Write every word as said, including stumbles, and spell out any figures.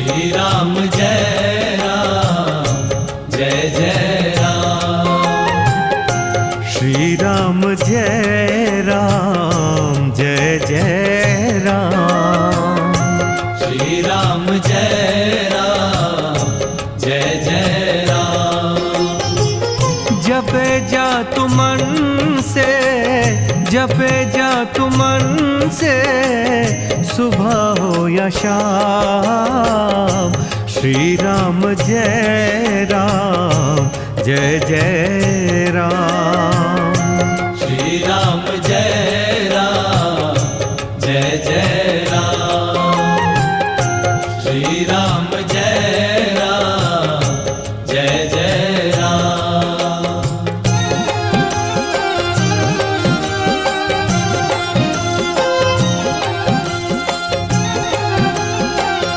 श्री राम जय राम, जय जय राम। श्री राम जय राम, जय जय राम। श्री राम जय राम, जय जय राम। जपे जा तू मन से, जपे जा तू मन से, सुबह हो या शाम। श्री राम जय राम, जय जय राम। श्री राम जय राम, जय जय राम। श्री राम